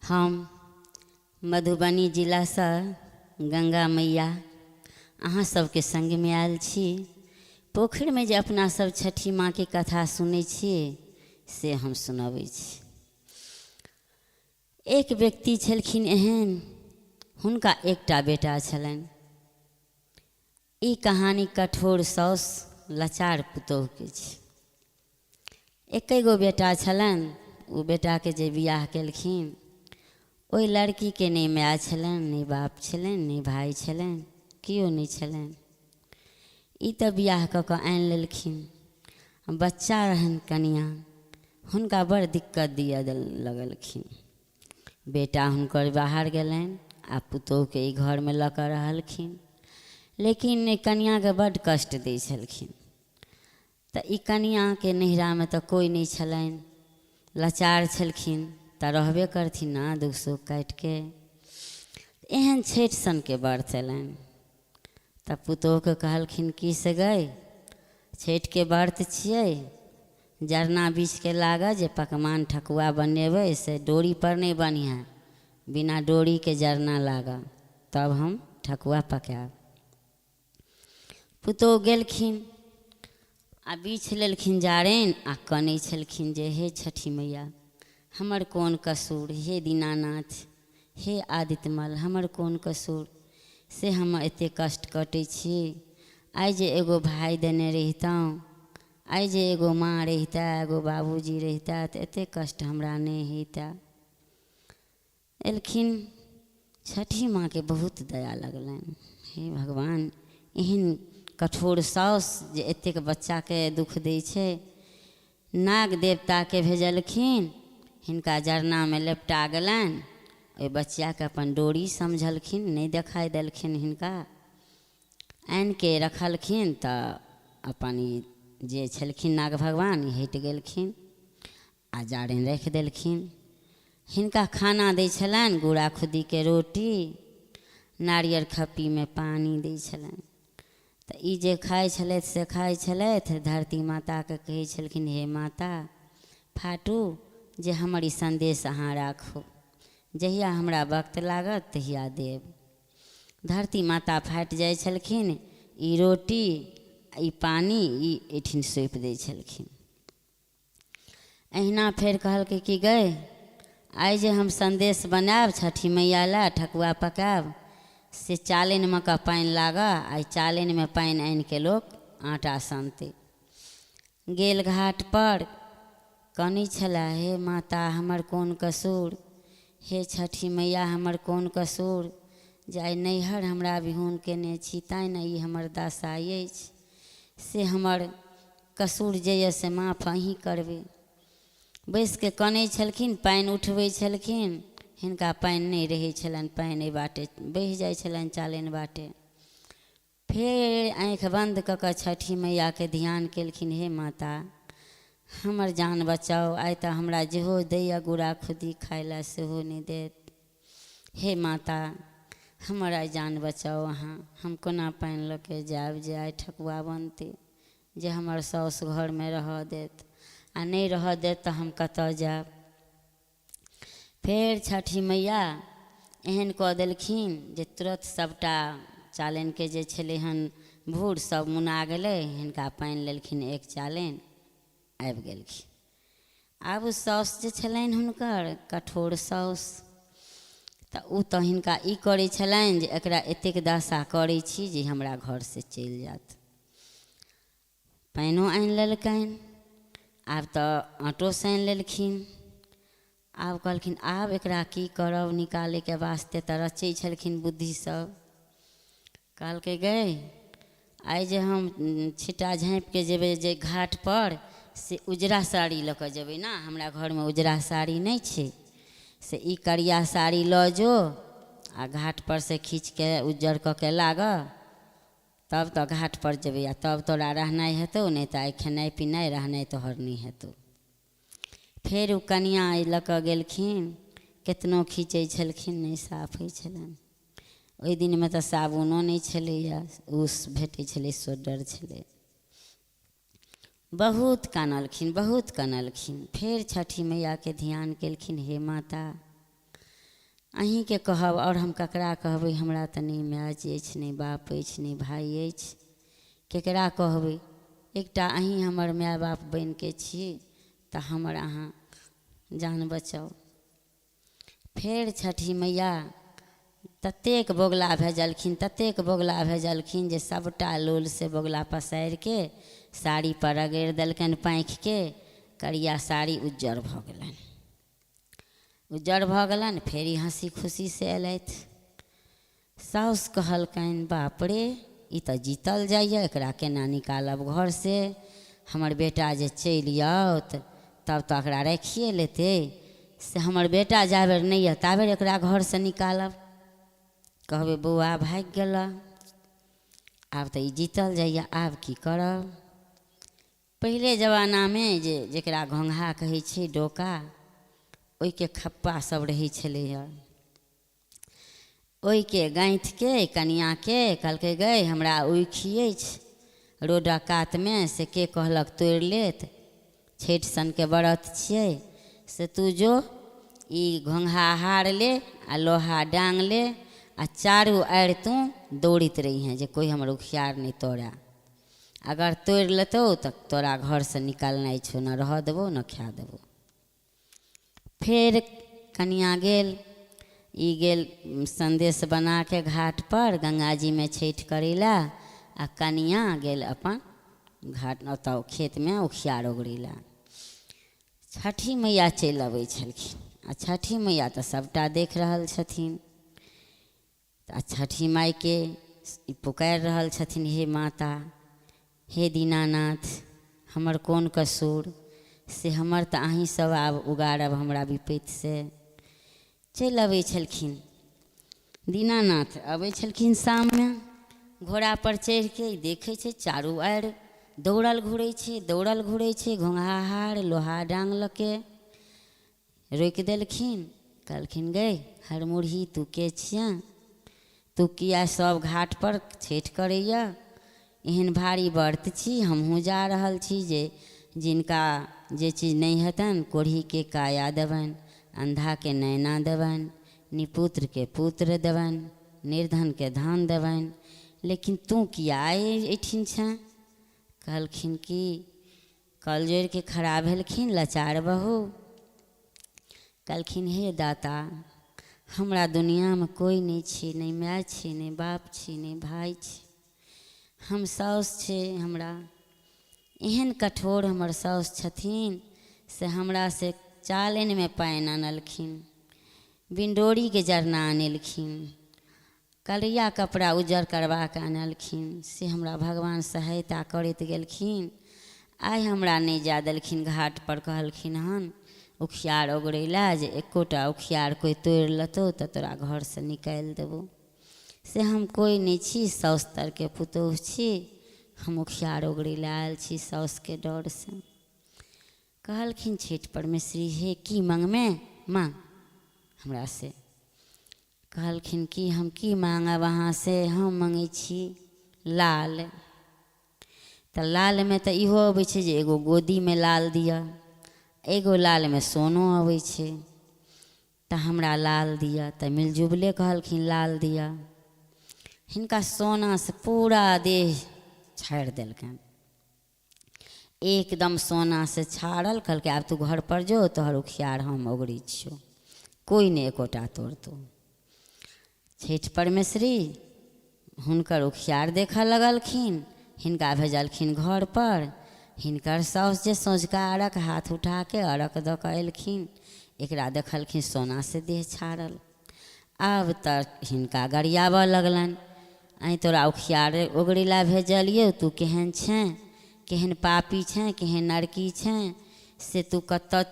हम मधुबनी जिलासँ गङ्गा मैया अहाँ सबके सङ्गमे आयल छी। पोखरिमे जे अपना सब छठि माँके कथा सुनै छी से हम सुनबै छी। एक व्यक्ति छलखिन एहन, हुनका एकटा बेटा छलनि। ई कहानी कठोर साउस लाचार पुतोहुके छै। एके गो बेटा छलनि। ओ बेटाके जे बियाह केलखिन, ओहि लड़कीके नहि माय छलनि, नहि बाप छलनि, नहि भाय छलनि, केओ नहि छलनि। ई तऽ बियाह कऽ कऽ आनि लेलखिन। बच्चा रहनि कनिआँ, हुनका बड़ दिक्कत दिअ लगलखिन। बेटा हुनकर बाहर गेलनि आ पुतोहुके ई घरमे लऽ कऽ रहलखिन, लेकिन कनिआँके बड्ड कष्ट दै छलखिन। तऽ ई कनिआँके नैहरामे तऽ कोइ नहि छलनि, लाचार छलखिन तऽ रहबे करथिन ने दुःख सुख काटिके। एहन छठि सनके व्रत अयलनि तऽ पुतोहुके कहलखिन की से गै, छठिके व्रत छियै, जरना बीछके लागऽ जे पकवान ठकुआ बनेबै से डोरीपर नहि बन्हिहेँ, बिना डोरीके जरना लागऽ तब हम ठकुआ पकायब। पुतोहु गेलखिन आ बीछि लेलखिन जारनि आ कनै छलखिन जे हे छठि मैया, हमर कोन कसूर, हे दीनानाथ, हे आदित्यमल, हमर कोन कसूर से हम एतेक कष्ट कटै छी। आइ जे एगो भाय देने रहितहुँ, आइ जे एगो माँ रहितए, एगो बाबूजी रहितए तऽ एतेक कष्ट हमरा नहि होइतए। एलखिन, छठि माँके बहुत दया लगलनि। हे भगवान, एहन कठोर साउस जे एतेक बच्चाके दुःख दै छै। नाग देवताके भेजलखिन, हिनका जरनामे लपटा गेलनि। ओहि बचियाके अपन डोरी समझलखिन, नहि देखाइ देलखिन। हिनका आनिके रखलखिन तऽ अपन ई जे छलखिन नाग भगवान, ई हटि गेलखिन आ जारनि राखि देलखिन। हिनका खाना दै छलनि गुड़ा खुद्दीके रोटी, नारियर खप्पीमे पानि दै छलनि। तऽ ई जे खाइ छलथि से खाइ छलथि, धरती माताके कहै छलखिन, हे माता फाटू, जे हमर ई सन्देश अहाँ राखू, जहिया हमरा वक्त लागत तहिया देब। धरती माता फाटि जाइ छलखिन, ई रोटी ई पानि ई एहिठिन सौंपि दै छलखिन। एहिना फेर कहलकै कि गै, आइ जे हम सन्देश बनायब छठि मैया लए ठकुआ पकायब से चालनिमे कऽ पानि लागऽ, आइ चालनिमे पानि आनिके लोक आँटा सनतै। गेल घाट पर, कनै छलए, हे माता हमर कोन कसूर, हे छठि मैया हमर कोन कसूर जे आइ नैहर हमरा बिहुन कयने छी, तैँ ने ई हमर दशा अछि, से हमर कसूर जे यऽ से माफ अहीँ करबै। बैसिके कनै छलखिन, पानि उठबै छलखिन, हिनका पानि नहि रहै छलनि, पानि एहि बाटे बहि जाइ छलनि चालनि बाटे। फेर आँखि बन्द कऽ कऽ छठि मैयाके ध्यान केलखिन, हे माता हमर जान बचाउ, आइ तऽ हमरा जेहो दैए गुड़ा खुद्दी खाइ लए सेहो नहि देत। हे माता हमर आइ जान बचाउ अहाँ, हम कोना पानि लऽ के जायब जे आइ ठकुआ बनतै, जे हमर साउस घरमे रहऽ देत, आ नहि रहऽ देत तऽ हम कतऽ जायब। फेर छठि मैया एहन कऽ देलखिन जे तुरत सभटा चालनिके जे छलै हन भूर सभ मुना गेलै। हिनका पानि लेलखिन एक चालनि, आबि गेलखिन। आब ओ साउस जे छलनि हुनकर कठोर साउस, तऽ ओ तऽ हिनका ई करै छलनि जे एकरा एतेक दशा करै छी जे हमरा घरसँ चलि जायत। पानिओ आनि लेलकनि, आब तऽ आँटो सानि लेलखिन। आब कहलखिन आब एकरा की करब निकालैके वास्ते, तऽ रचै छलखिन बुद्धि सब। कहलकै गै, आइ जे हम छिट्टा झाँपिके जेबै जे घाटपर से उजरा साड़ी लऽ कऽ जेबै ने, हमरा घरमे उजरा साड़ी नहि छै, से ई करिया साड़ी लऽ जो आ घाटपर से खीँचके उज्जर कऽ के लागऽ, तब तऽ घाटपर जेबै आ तब तोरा रहनाइ हेतौ, नहि तऽ आइ खेनाइ पिनाइ रहनाइ तोहर नहि हेतौ। फेर ओ कनिआँ एहि लऽ कऽ गेलखिन, केतनो खीचै छलखिन नहि साफ होइ छलनि। ओहि दिनमे तऽ साबुनो नहि छलैए, ओ भेटै छलै सोडर छलै। बहुत कानलखिन, बहुत कनलखिन। फेर छठि मैयाके ध्यान केलखिन, हे माता अहीँके कहब आओर हम ककरा कहबै? हमरा तऽ नहि माय अछि, नहि बाप अछि, नहि भाय अछि, ककरा कहबै? एकटा अहीँ हमर माय बाप बनिके छी, तऽ हमर अहाँ जान बचाउ। फेर छठि मैया ततेक बगुला भेजलखिन, ततेक बगुला भेजलखिन जे सभटा लोलसँ बगुला पसारिके साड़ीपर रगड़ि देलकनि। पाँखिके करिया साड़ी उज्जर भऽ गेलनि, उज्जर भऽ गेलनि। फेर ई हँसी खुशीसँ अयलथि। साउस कहलकनि, बाप रे, ई तऽ जीतल जाइए, एकरा केना निकालब घरसँ? हमर बेटा जे चलि आओत तब तऽ एकरा राखिए लेतै। से हमर बेटा जाबेर नहि यऽ ताबेर एकरा घरसँ निकालब, कहबै बौआ भागि गेलऽ। आब तऽ ई जीतल जाइए, आब की करब? पहिले जमानामे जे जकरा घोँघा कहै छै, डोका, ओहिके खप्पा सब रहै छलैए। ओहिके गाँथिके कनिआँके कहलकै, गै, हमरा उखि अछि रोडक कातमे, से के कहलक तोड़ि लेत, छठि सनके व्रत छियै, से तू जो ई घोँघा हार ले आ लोहा डाँग ले आ चारू आड़ि तू दौड़ैत रहिहेँ जे कोइ हमर उखियार नहि तोड़ए। अगर तोड़ि लेतौ तऽ तोरा घरसँ निकालनाइ छौ, ने रहऽ देबौ ने खाए देबौ। फेर कनिआँ गेल, ई गेल सन्देश बनाके घाटपर गङ्गाजीमे छठि करै लए आ कनिआँ गेल अपन घाट ओतऽ खेतमे उखियार ओगरै लए। छठि मैया चलि अबै छलखिन आ छठि मैया तऽ सभटा देख रहल छथिन। आ छठि माइके ई पुकारि रहल छथिन, हे माता, हे दीनानाथ, हमर कोन कसूर? से हमर तऽ अहीँ सब आब उगारब हमरा विपत्तिसँ। चलि अबै छलखिन। दीनानाथ अबै छलखिन शाममे घोड़ापर चढ़िके। देखै छै चारू आड़ि दौड़ल घुरै छै, दौड़ल घुरै छै घोँघा हार लोहा डाँग लऽ के। रोकि देलखिन। कहलखिन, गै हरमुरही, तू के छियह? तू किया सब घाटपर छठि करैए? एहन भारी व्रत छी, हमहूँ जा रहल छी जे जिनका जे चीज नहि हेतनि, कोढ़ीके काया देबनि, अन्धाके नैना देबनि, निपुत्रके पुत्र देबनि, निर्धनके धन देबनि, लेकिन तू किया एहिठिन छेँ? कहलखिन कि कल जोड़िके खड़ा भेलखिन लाचार बहू। कहलखिन, हे दाता, हमरा दुनिआँमे कोइ नहि छी, नहि माय छी, नहि बाप छी, नहि भाय छी। हम साउस छै हमरा, एहन कठोर हमर साउस छथिन से हमरा से चालनिमे पानि अनलखिन, बिंडोरीके जरना अनेलखिन, करिया कपड़ा उज्जर करबाके अनलखिन, से हमरा भगवान सहायता करैत गेलखिन। आइ हमरा नहि जाय देलखिन घाटपर, कहलखिन हन उखियार ओगरै लए जे एकोटा उखियार कोइ तोड़ि लेतौ तऽ तोरा घरसँ निकालि देबौ। से हम कोइ नहि छी, साउस तरके पुतोहु छी, हम उखियार ओगरै लए आयल छी साउसके डरसँ। कहलखिन छठि परमेश्वरी, हे, की मङ्गमे? माँग हमरा से। कहलखिन कि हम की माँगब अहाँसँ? हम मङ्गै छी लाल। तऽ लालमे तऽ इहो अबै छै जे एगो गोदीमे लाल दिअ, एगो लालमे सोनो अबै छै, तऽ हमरा लाल दिअ। तऽ मिलजुबले कहलखिन, लाल दिअ। हिनका सोनासँ पूरा देह छाड़ि देलकनि, एकदम सोनासँ छाड़ल। कहलकै, आब तू घरपर जो, तोहर उखियार हम ओगरै छियौ, कोइ नहि एकोटा तोड़तौ। छठि परमेश्वरी हुनकर उखियार देखऽ लगलखिन। हिनका भेजलखिन घरपर। हिनकर साउस जे सँझुका अर्घ हाथ उठाके अर्घ दऽ कऽ एलखिन, एकरा देखलखिन सोनासँ देह छाड़ल। आब तऽ हिनका गरियाबऽ लगलनि, आँय, तोरा उखियार ओगरै लए भेजलियौ, तू केहन छेँ, केहन पापी छेँ, केहन नरकी छेँ? से तू कतऽ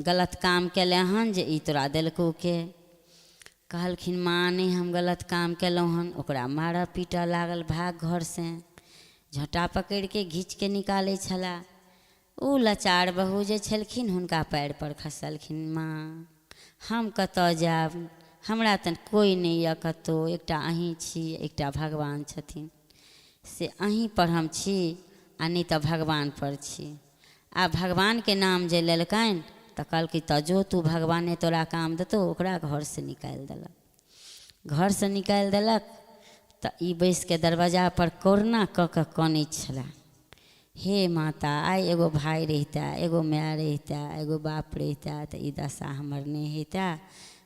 गलत काम केलेँ हन जे ई तोरा देलकौ के? कहलखिन, माँ, नहि हम गलत काम केलहुँ हन। ओकरा मारऽ पीटऽ लागल, भाग घरसँ। झोँटा पकड़िके घीचके निकालै छलए। ओ लाचार बहू जे छलखिन, हुनका पएरपर खसलखिन, माँ, हम कतऽ जायब? हमरा तऽ कोइ नहि यऽ कतहु, एकटा अहीँ छी, एकटा भगवान छथिन, से अहीँपर हम छी आ नहि तऽ भगवानपर छी। आ भगवानके नाम जे लेलकनि तऽ कहलकै तऽ जो तू, भगवाने तोरा काम देतौ। ओकरा घरसँ निकालि देलक। घरसँ निकालि देलक तऽ ई बैसिके दरवाजापर करुणा कऽ कऽ कनै छलै, हे माता, आइ एगो भाय रहितै, एगो माय रहितै, एगो बाप रहितै तऽ ई दशा हमर नहि होइतै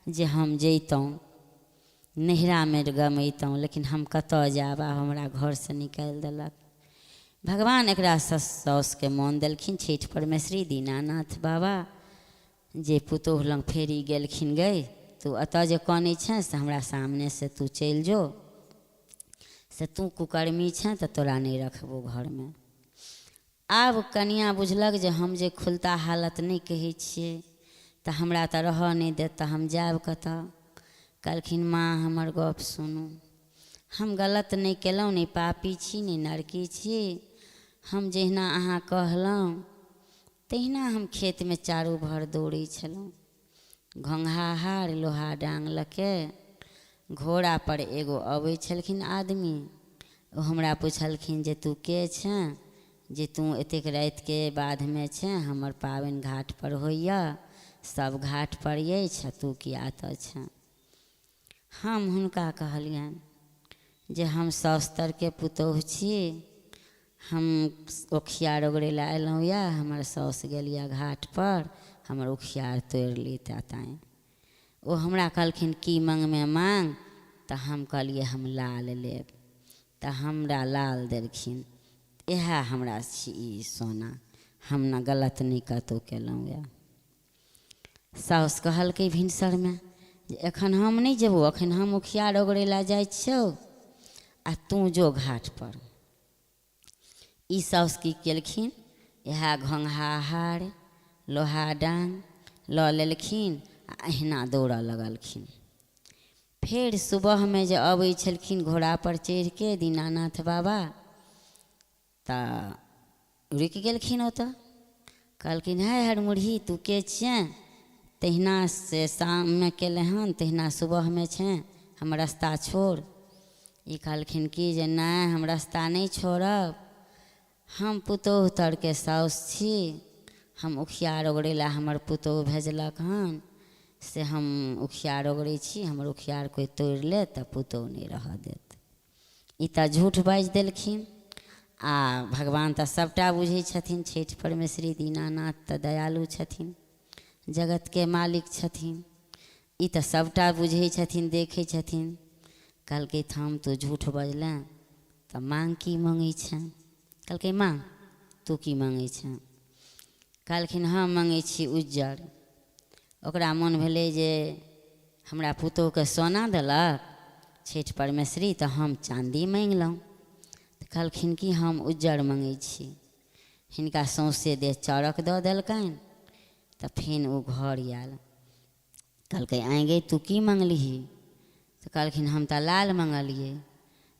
जे हम जैतहुँ नैहरामे गमैतहुँ, लेकिन हम कतऽ जायब, आब हमरा घरसँ निकालि देलक। भगवान एकरा साउसके मोन देलखिन, छठि परमेश्वरी दीनानाथ बाबा, जे पुतोहु लग फेर ई गेलखिन, गै तू एतऽ जे कनै छेँ से हमरा सामनेसँ तू चलि जो, से तू कुकर्मी छेँ तऽ तोरा नहि रखबौ घरमे। आब कनिआँ बुझलक जे हम जे खुलता हालत नहि कहै छियै तऽ हमरा तऽ रहऽ नहि देत, तऽ हम जायब कतऽ? कहलखिन, माँ, हमर गप सुनू, हम गलत नहि केलहुँ, नहि पापी छी, नहि नरकी छी। हम जहिना अहाँ कहलहुँ तहिना हम खेतमे चारू भर दौड़ै छलहुँ, घोँघा हार लोहा डाँग लऽ के। घोड़ापर एगो अबै छलखिन आदमी, ओ हमरा पुछलखिन जे तू के छेँ जे तू एतेक रातिके बाधमे छेँ? हमर पाबनि घाटपर होइए, सभ घाटपर अछि, तू किया एतऽ छेँ? हम हुनका कहलियनि जे हम साउस तरके पुतोहु छी, हम उखियार ओगरै लए अयलहुँ यए, हमर साउस गेल यए घाटपर, हमर उखियार तोड़ि लितए तैँ। ओ हमरा कहलखिन, की मङ्गमे माङ्ग? तऽ हम कहलियै, हम लाल लेब। तऽ हमरा लाल देलखिन। इएह हमरा छी ई सोना, हम ने गलत नहि कतहु केलहुँ यए। साउस कहलकै भिनसरमे जे एखन हम नहि जेबौ, एखन हम उखियार ओगरै लए जाइ छियौ आ तू जो घाटपर। ई साउस की केलखिन? इएह घोँघा हार लोहा डाँग लऽ लेलखिन आ अहिना दौड़ऽ लगलखिन। फेर सुबहमे जे अबै छलखिन घोड़ापर चढ़िके दीनानाथ बाबा, तऽ रुकि गेलखिन ओतऽ। कहलखिन, हे हरमुरही, तू के छिएँ? तहिना से शाममे केले हन तहिना सुबहमे छेँ, हमर रस्ता छोड़। ई कहलखिन कि जे नहि, हम रस्ता नहि छोड़ब, हम पुतोहु तरके साउस छी, हम उखियार ओगरै लए हमर पुतोहु भेजलक हन, से हम उखियार ओगरै छी, हमर उखियार कोइ तोड़ि लेत तऽ पुतोहु नहि रहऽ देत। ई तऽ झूठ बाजि देलखिन आ भगवान तऽ सभटा बुझै छथिन। छठि परमेश्वरी दीनानाथ तऽ दयालु छथिन, जगतके मालिक छथिन। ई तऽ सभटा बुझै छथिन, देखै छथिन। कहलकै, थम, तू झूठ बजलेँ, तऽ माँग, की मङ्गै छेँ? कहलकै, माँ, तू की मङ्गै छेँ? कहलखिन, हम मङ्गै छी उज्जर। ओकरा मोन भेलै जे हमरा पुतोहुके सोना देलक छठि परमेश्वरी, तऽ हम चाँदी माँगलहुँ। तऽ कहलखिन कि हम उज्जर मङ्गै छी। हिनका सौँसे देह चरक दऽ देलकनि। तऽ फेन ओ घर आयल, कहलकै, आँय गै, तू की मङ्गलिही? तऽ कहलखिन, हम तऽ लाल मङ्गलियै।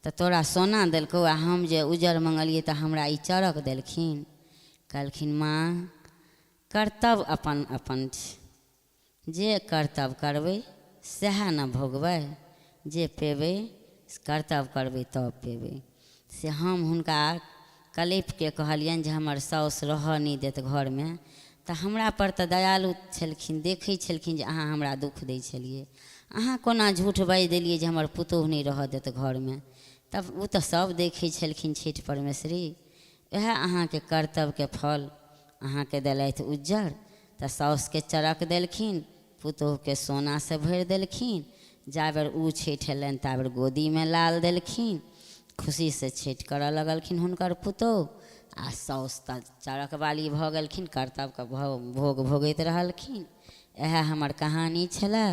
तऽ तोरा सोना देलकौ आ हम जे उज्जर मङ्गलियै तऽ हमरा ई चरक देलखिन। कहलखिन, माँ, कर्तव्य अपन अपन छै, जे कर्तव्य करबै सएह ने भोगबै, जे पेबै, कर्तव्य करबै तब पेबै। से हम हुनका कलपिके कहलियनि जे हमर साउस रहऽ नहि देत घरमे, तऽ हमरा पर तऽ दयालु छलखिन, देखै छलखिन जे अहाँ हमरा दुःख दै छलियै, अहाँ कोना झूठ बाजि देलियै जे हमर पुतोहु नहि रहऽ देत घरमे? तब ओ तऽ सभ देखै छलखिन छठि परमेश्वरी। इएह अहाँके कर्तव्यके फल अहाँके देलथि उज्जर। तऽ साउसके चरक देलखिन, पुतोहुके सोनासँ भरि देलखिन। जाबेर ओ छठि एलनि ताबेर गोदीमे लाल देलखिन। खुशीसँ छठि करऽ लगलखिन हुनकर पुतोहु आ साउस तऽ चरकवाली भऽ गेलखिन, कर्तव्यके भोग भोगैत रहलखिन। इएह हमर कहानी छलए।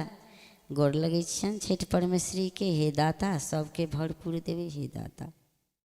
गोर लगै छियनि छठि परमेश्वरीके। हे दाता, सभके भरपूर देबै हे दाता।